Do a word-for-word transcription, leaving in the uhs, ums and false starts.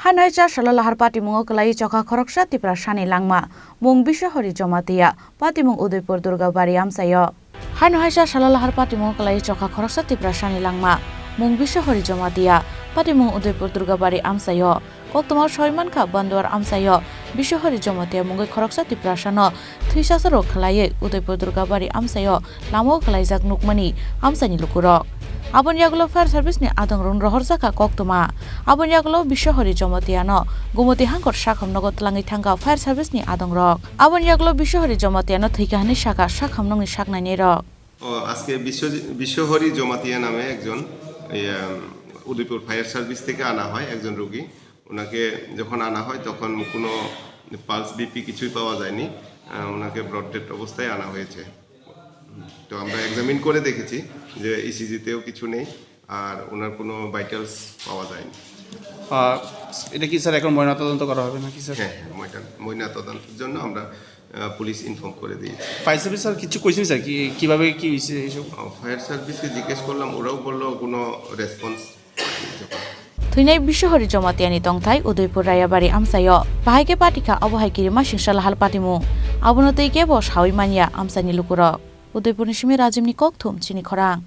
Haino hai cha salo lahar patimungo kwlaiwi chokha khoroksa Tiprasani langma, mung Biswahari Jamatia, patimung Udaipur Durgabari amchaio. Haino hai cha salo lahar patimungo kwlaiwi chokha khoroksa Tiprasani langma, mung Biswahari Jamatia, patimung Udaipur Durgabari amchaio. Koktwma soi mankha Banduar amchaio Biswahari Jamatia mungwi khoroksa Tiprasano thwisasaro khwlaiwi Udaipur Durgabari amchaio lamao khwlaijak nukmani amchaini lukurok. Aboni yagulo fire service ni adongrokno rohorjakha koktwma. Aboni yagulo Biswahari Jamatiano Gumoti hangkor sakham nogo twlangwi thangkha fire service ni adongrok. Aboni yagulo Biswahari Jamatiano thwikha hwnwi sakha sakham nokni saknainirok. ও, আজকে বিশ্ব-, বিশ্বহরি জমাতিয়া নামে একজন, এই, আম, Udaipur fire service থেকে আনা হয় একজন রোগী। ওনাকে যখন আনা হয় তখন কোনো পালস, বিপি কিছুই পাওয়া যায়নি। আহ, ওনাকে ব্রড ডেড অবস্থায় আনা হয়েছে। তো আমরা এক্সামিন করে দেখেছি যে ইসিজিতেও কিছু নেই, আর ওনার কোনো ভাইটালস পাওয়া যায়নি। আহ, এটা কি স্যার এখন ময়নাতদন্ত করা হবে নাকি স্যার? হ্যাঁ, হ্যাঁ, ময়না-, ময়নাতদন্তের জন্য আমরা, আহ, পুলিশ ইনফর্ম করে দিয়েছি। ফায়ার সার্ভিস স্যার কিছু কইছেন স্যার কি, কিভাবে কি হয়েছে এইসব? আহ, ফায়ার সার্ভিসকে জিজ্ঞেস করলাম, ওরাও বললো কোনো রেসপন্স পায়নি যখন। Thwinai Biswahari Jamatiani tongthai Udaipur Rayabari amchaio. Bahai khe patikha abo hai kirima singsa lahar patimung. Abono twi kebo sawi manya amchaini lukurok. Udaipurni simi Rajimni kokthum chini khorang.